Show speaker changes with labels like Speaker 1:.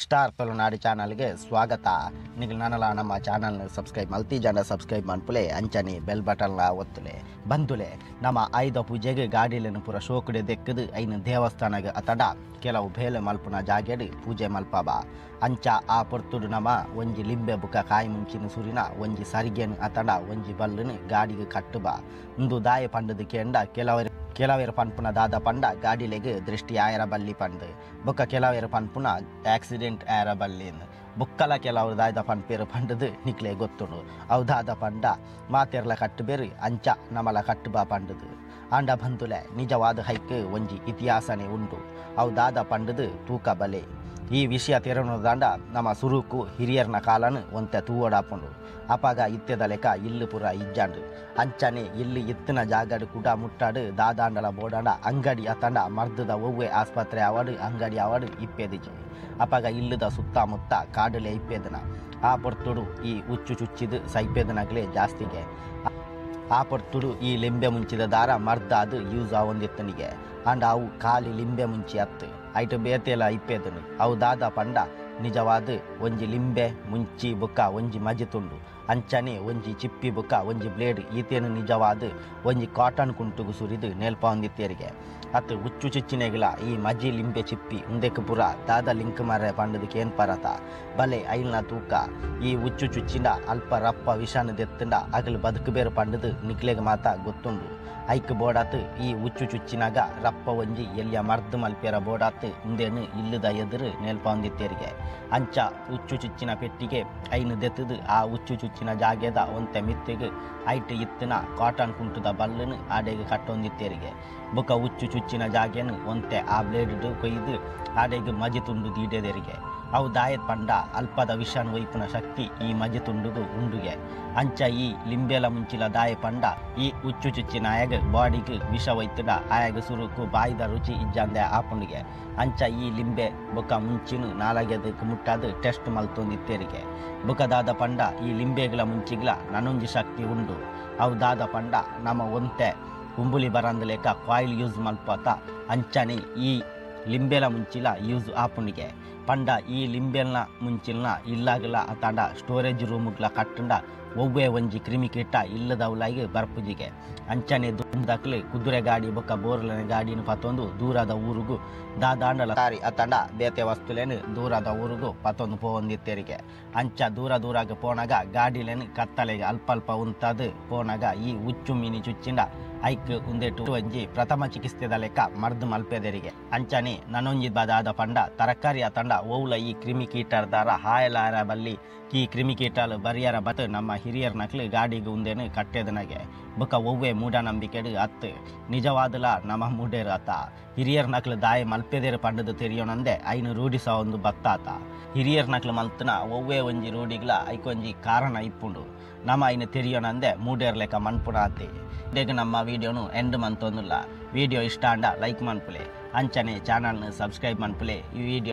Speaker 1: Star Tulunadu ಚಾನಲ್ಗೆ ಸ್ವಾಗತ. ನಿಗಲ್ ನನಲ ನಮ್ಮ ಚಾನಲ್ನ ಸಬ್ಸ್ಕ್ರೈಬ್ ಮಲ್ತಿ ಜನ ಸಬ್ಸ್ಕ್ರೈಬ್ ಮನ್ಪುಲೆ, ಅಂಚನೆ ಬೆಲ್ ಬಟನ್ಲ ಒತ್ತುಲೆ. ಬಂಧುಲೆ, ನಮ್ಮ ಆಯುಧ ಪೂಜೆಗೆ ಗಾಡಿಲೆನು ಪೂರ ಶೋಕುಡೆ ದೆಕ್ಕದು ಐನು ದೇವಸ್ಥಾನಗ ಅತಡ ಕೆಲವು ಬೇಲೆ ಮಲ್ಪುನ ಜಾಗೆಡ್ ಪೂಜೆ ಮಲ್ಪಬ. ಅಂಚ ಆ ಪೊರ್ತುಡು ನಮ್ಮ ಒಂಜಿ ಲಿಂಬೆ ಬುಕ್ಕ ಕಾಯಿ ಮುಂಚಿನ ಸುರಿನ ಒಂಜಿ ಸರಿಗೆನು ಅತಡ ಒಂಜಿ ಬಲ್ಲುನು ಗಾಡಿಗೆ ಕಟ್ಟುಬ. ಇಂದು ದಾಯ ಪಂಡದು ಕೇಂಡ ಕೆಲವೇರು ಪನ್ಪುನ ದಾದ ಪಂಡ ಗಾಡಿಲೆಗ್ ದೃಷ್ಟಿ ಆಯರ ಬಲ್ಲಿ ಪಂಡು, ಬೊಕ್ಕ ಕೆಲವೇರು ಪನ್ಪುನ ಆಕ್ಸಿಡೆಂಟ್ ಆಯರ ಬಲ್ಲಿ ಬೊಕ್ಕಲ ಕೆಲವರು ದಾಯ್ದ ಪನ್ಪೇರು ಪಂಡದು ನಿಕ್ಲೆ ಗೊತ್ತುಂಡು. ಅವು ದಾದ ಪಂಡ ಮಾತೆರ್ಲ ಕಟ್ಟುಬೇರು ಅಂಚ ನಮಲ ಕಟ್ಟುಬಾ ಪಂಡದು. ಆಂಡ ಬಂಧುಲೆ, ನಿಜವಾದ ಹೈಕ್ ಒಂಜಿ ಇತಿಹಾಸನೇ ಉಂಡು. ಅವು ದಾದ ಪಂಡದು ತೂಕ ಬಲೆ. ಈ ವಿಷಯ ತೆರನುದಾಂಡ ನಮ್ಮ ಸುರುಕು ಹಿರಿಯರ್ನ ಕಾಲನು ಒಂತೆ ತೂವಡಾಪುಂಡು. ಅಪಾಗ ಇತ್ತೆದ ಲೆಕ್ಕ ಇಲ್ಲು ಪುರ ಇಜ್ಜಾಂಡು. ಅಂಚನೆ ಇಲ್ಲಿ ಇತ್ತಿನ ಜಾಗಡು ಕುಡ ಮುಟ್ಟಾಡು ದಾದಾಂಡಲ ಬೋಡಾಂಡ ಅಂಗಡಿ ಅತಂಡ ಮರ್ದದ ಒವ್ವೆ ಆಸ್ಪತ್ರೆ ಆವಾಡು ಅಂಗಡಿ ಆವಾಡು ಇಪ್ಪೆದಿಜಿ. ಅಪಾಗ ಇಲ್ಲದ ಸುತ್ತಮುತ್ತ ಕಾಡಲೆ ಇಪ್ಪೆದನ. ಆ ಪೊರ್ತುಡು ಈ ಉಚ್ಚು ಚುಚ್ಚಿದು ಸೈಪೆದನಗಲೇ ಜಾಸ್ತಿಗೆ. ಆ ಪೊರ್ತುಡು ಈ ಲಿಂಬೆ ಮುಂಚಿದ ದಾರ ಮರ್ದಾದು ಯೂಸ್ ಆವೊಂದಿತ್ತನಿಗೆ. ಅಂಡ ಅವು ಖಾಲಿ ಲಿಂಬೆ ಮುಂಚಿ ಅತ್ತು ಐಟು ಬೇತೆಲ ಇಪ್ಪೆದನು. ಅವು ದಾದ ಪಂಡ ನಿಜವಾದ ಒಂಜಿ ಲಿಂಬೆ ಮುಂಚಿ ಬುಕ್ಕ ಒಂಜಿ ಮಜಿ ತುಂಡು, ಅಂಚನೆ ಒಂಜಿ ಚಿಪ್ಪಿ ಬುಕ್ಕ ಒಂಜಿ ಬ್ಲೇಡ್ ಈತೇನು ನಿಜವಾದ ಒಂಜಿ ಕಾಟನ್ ಕುಂಟುಗು ಸುರಿದು ನೇಲ್ಪೊಂದಿತ್ತೇರಿಗೆ. ಅತ್ತು ಉಚ್ಚು ಚಿಚ್ಚಿನೆಗಿಲ ಈ ಮಜಿ ಲಿಂಬೆ ಚಿಪ್ಪಿ ಉಂದೆಕ್ ಪುರ ದಾದ ಲಿಂಕ್ ಮರೆ ಪಂಡದಕ್ಕೆ ಏನ್ ಪರತ ಬಲೆ ಐಲ್ನ ತೂಕ. ಈ ಉಚ್ಚು ಚುಚ್ಚಿಂಡ ಅಲ್ಪ ರಪ್ಪ ವಿಷಾನು ದೆತ್ತಂಡ ಅಗಲು ಬದುಕು ಬೇರು ಪಂಡದು ನಿಕ್ಲೆಗ್ ಮಾತ ಗೊತ್ತುಂಡು. ಐಕ್ ಬೋಡಾತು ಈ ಉಚ್ಚು ಚುಚ್ಚಿನಾಗ ರಪ್ಪ ಒಂಜಿ ಎಲ್ಲಿಯ ಮರ್ದು ಮಲ್ಪೇರ ಬೋಡಾತು ಉಂದೇನು ಇಲ್ಲದ ಎದುರು ನೇಲ್ಪೊಂದಿತ್ತೇರಿಗೆ. ಅಂಚ ಉಚ್ಚು ಚುಚ್ಚಿನ ಪೆಟ್ಟಿಗೆ ಐನು ದೆತ್ತದು ಆ ಉಚ್ಚು ಚುಚ್ಚಿನ ಜಾಗೆದ ಒಂತೆ ಮಿತ್ತಿಗೆ ಐಟ್ ಇತ್ತಿನ ಕಾಟನ್ ಕುಂಟುದ ಬಲ್ಲುನು ಆಡೆಗೆ ಕಟ್ಟೊಂದಿತ್ತೇರಿಗೆ. ಬೊಕ್ಕ ಉಚ್ಚು ಚುಚ್ಚಿನ ಜಾಗೆನು ಒಂತೆ ಆ ಬ್ಲೇಡ್ ಕೊಯ್ದು ಆಡೆಗೆ ಮಜಿ ತುಂಡು ದೀಡೆದೆರಿಗೆ. ಅವು ದಾಯತ್ ಪಂಡ ಅಲ್ಪದ ವಿಷಾನ್ ಒಯ್ಪುನ ಶಕ್ತಿ ಈ ಮಜಿ ತುಂಡುಗು ಉಂಡುಗೆ. ಅಂಚ ಈ ಲಿಂಬೆಲ ಮುಂಚಿಲ ದಾಯ ಪಂಡ ಈ ಉಚ್ಚು ಚುಚ್ಚಿನ ಆಯಾಗ ಬಾಡಿಗೆ ವಿಷ ಒಯ್ತಡ ಆಯಾಗ ಸುರುಕು ಬಾಯಿದ ರುಚಿ ಇಜ್ಜಂದೆ ಆಪುಂಡುಗೆ. ಅಂಚ ಈ ಲಿಂಬೆ ಬೊಕ್ಕ ಮುಂಚಿನ ನಾಲಾಗೆದಕ್ಕೆ ಮುಟ್ಟಾದು ಟೆಸ್ಟ್ ಮಲ್ತೊಂದಿತ್ತೇರಿಗೆ. ಬೊಕ್ಕ ದಾದ ಪಂಡ ಈ ಲಿಂಬೆಗಳ ಮುಂಚಿಗ್ಲ ನನೊಂಜಿ ಶಕ್ತಿ ಉಂಡು. ಅವು ದಾದ ಪಂಡ ನಮ್ಮ ಒಂತೆ ಉಂಬುಲಿ ಬರಂದ ಲೆಕ್ಕ ಕಾಯಿಲ್ ಯೂಸ್ ಮಲ್ಪತ ಅಂಚನೆ ಈ ಲಿಂಬೆಲ ಮುಂಚಿಲ ಯೂಸ್ ಆಪುಂಡಿಗೆ. ಪಂಡ ಈ ಲಿಂಬೆಲ್ನ ಮುಂಚಿಲ್ನ ಇಲ್ಲಾಗಲ ಅತಾಂಡ ಸ್ಟೋರೇಜ್ ರೂಮುಗ್ಲ ಕಟ್ಟಂಡ ಒವ್ವೆ ಒಂಜಿ ಕ್ರಿಮಿಕೀಟ ಇಲ್ಲದವಲಾಗಿ ಬರ್ಪುಜಿಗೆ. ಅಂಚನೆ ದುಂದಕ್ಲು ಕುದುರೆ ಗಾಡಿ ಬೊಕ್ಕ ಬೋರ್ಲನ ಗಾಡಿನ ಪತ್ತೊಂದು ದೂರದ ಊರುಗು ದಾದಾಂಡಲ ತಾರಿ ಅತಾಂಡ ಬೇತೆ ವಸ್ತುಲೇನು ದೂರದ ಊರುಗು ಪತ್ತೊಂದು ಪೋವೊಂದಿತ್ತೇರಿಗೆ. ಅಂಚ ದೂರ ದೂರಾಗ ಪೋನಾಗ ಗಾಡಿಲೇನು ಕತ್ತಲೆಗೆ ಅಲ್ಪ ಅಲ್ಪ ಉಂತಾದು ಪೋನಾಗ ಈ ಉಚ್ಚು ಮೀನಿ ಚುಚ್ಚಿಂಡ ಐಕ್ ಉಂದೆಟು ಒಂಜಿ ಪ್ರಥಮ ಚಿಕಿತ್ಸೆದ ಲೆಕ್ಕ ಮರ್ದು ಮಲ್ಪೆದರಿಗೆ. ಅಂಚನೆ ನನೊಂಜಿ ಬದಾದ ಪಂಡ ತರಕಾರಿ ಅತಂಡ ಓವುಲ ಈ ಕ್ರಿಮಿಕೀಟರ್ದಾರ ಹಾಯಲಾರ ಬಲ್ಲಿ ಈ ಕ್ರಿಮಿಕೀಟಲು ಬರಿಯರ ಬತ್ ನಮ್ಮ ಹಿರಿಯರ್ ನಕ್ಲು ಗಾಡಿಗೆ ಉಂದೇನು ಕಟ್ಟೆದನಗೆ. ಬೊಕ್ಕ ಒವ್ವೆ ಮೂಢನಂಬಿಕೆಡು ಅತ್ತು ನಿಜವಾದಲ ನಮ್ಮ ಮೂಡೇರು ಅತ ಹಿರಿಯರ್ ನಕ್ಲು ದಾಯ ಮಲ್ಪೆದೇರು ಪಂಡದು ತೆರಿಯೋನಂದೆ ಐನು ರೂಢಿಸ ಒಂದು ಬತ್ತಾತ. ಹಿರಿಯರ್ ನಕ್ಲು ಮಲ್ತನ ಒವ್ವೆ ಒಂಜಿ ರೂಢಿಗ್ಲ ಐಕೊಂಜಿ ಕಾರಣ ಇಪ್ಪುಂಡು. ನಮ್ಮ ಐನು ತೆರಿಯೋನಂದೆ ಮೂಡೇರ್ ಲೆಕ್ಕ ಮನ್ಪುಣ ಅತ್ತೆ. ಇಡೀಗ ನಮ್ಮ ವಿಡಿಯೋನು ಎಂಡ್ ಮಂತೊಂದುಲ್ಲ. ವಿಡಿಯೋ ಇಷ್ಟ ಅಂಡ ಲೈಕ್ ಮನ್ಪುಲೆ, ಅಂಚನೆ ಚಾನಲ್ನ ಸಬ್ಸ್ಕ್ರೈಬ್ ಮನ್ಪುಲೆ. ಈ ವಿಡಿಯೋ